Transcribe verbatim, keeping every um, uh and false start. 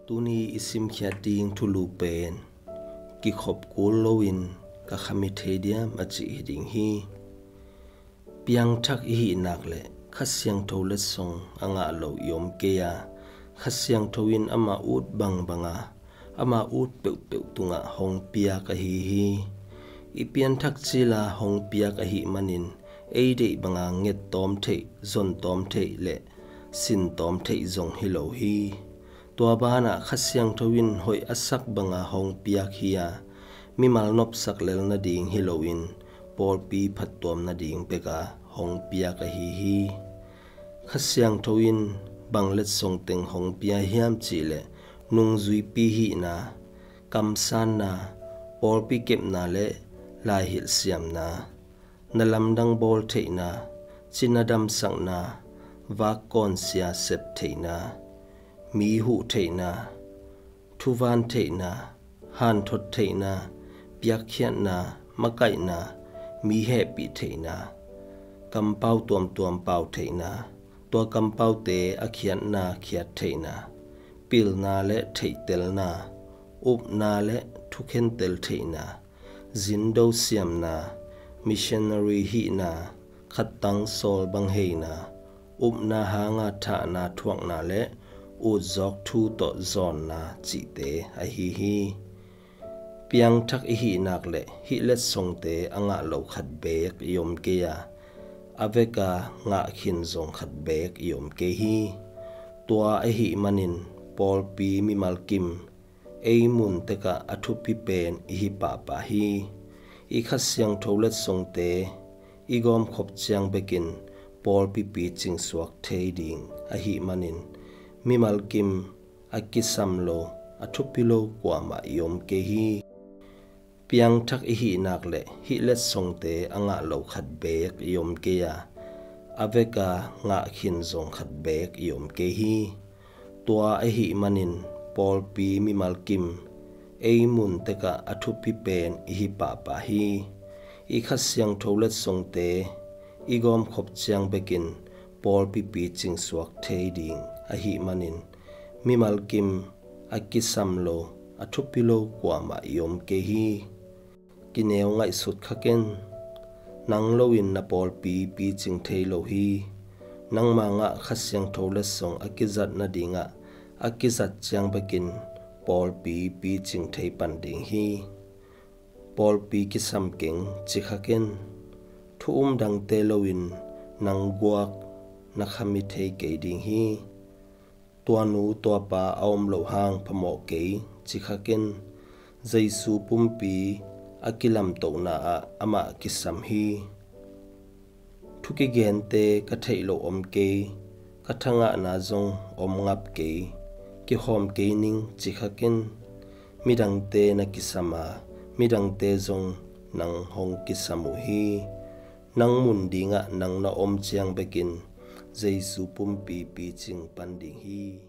Tuni i simkhiat ding thulu pen kikhop kul loin ka khami thei diam a cih hi ding hi. Piangthak i hih nak le Kha Siangtho letsong a ngah lo i om kei a, Kha Siangtho in ama ut bangbanga ama ut peuhpeuh tungah hong piak ahi hi. I pianthak cila hong piak ahih manin ei deih banga nget tawm theih, zon tawm theih le sin tawm theih zong hi lo hi. Tua banah Kha Siangtho in hoih a sak banga hong piak hi a, mimal nopsak lel nading hi loin pawlpi phattuam nading beka hong piak ahi hi. Kha Siangtho in bang letsong teng hong pia hiam cihleh nungzuipi hihna, kamsanna, pawlpi kepna le laihilh siamna, na lamdang bawl theihna, cina damsakna, vak kawnsia sep theihna, mi huh theihna, thuvan theihna, hanthot theihna, piakkhiatna, makaihna, mi hehpih theihna, kampau tuamtuam pau theihna, tua kampaute a khiatna khiat theihna, pilna le theihtelna, upna le thukhentel theihna, zindo siamna, missionary hihna, khattang sawl bang heina, upna hanga thahna thuakna le utzawk thu tawh zawnna cihte ahi hi. Piangthak i hih nak le hih letsongte a ngah lo khat beek i om kei a, a veka ngah khin zong khat beek i om kei hi. Tua ahih manin pawlpi mimal kim ei mun tekah a thupi pen i hi pahpah hi. I Kha Siangtho letsongte i gawmkhop ciang bekin pawlpi picing suak thei ding ahih manin mimal kim a kisam lo, a thupi lo kuamah i om kei hi. Piangthak i hih nak le hih letsongte a ngah lo khat beek i om kei a, a veka ngah khin zong khat beek i om kei hi. Tua ahih manin pawlpi mimal kim ei mun tekah a thupi pen i hi pahpah hi. I Kha Siangtho letsongte i gawmkhop ciang bekin pawlpi picing suak thei ding ahih manin mimal kim a kisam lo, a thupi lo kuamah i om kei hi. Kineu ngaihsut kha ken. Nang loin na pawlpi picing thei lo hi. Nangma ngah Kha Siangtho letsong a kizat nadingah a kizat ciang bekin pawlpi picing thei pan ding hi. Pawlpi kisam keng ci kha ken. Thu um dangte loin nang guak na khami thei kei ding hi. Tua nu tua pa a om loh hang phamawh kei ci kha ken. Jesu pumpi a kilamtohna ah amah kisam hi. Thu kigente ka theih loh om kei, ka thangahna zong om ngap kei, kihawm kei ning ci kha ken. Midangte na kisam a, midangte zong nang hong kisam uh hi. Nang mun dingah nang na om ciang bekin Jesu pumpi picing pan ding hi.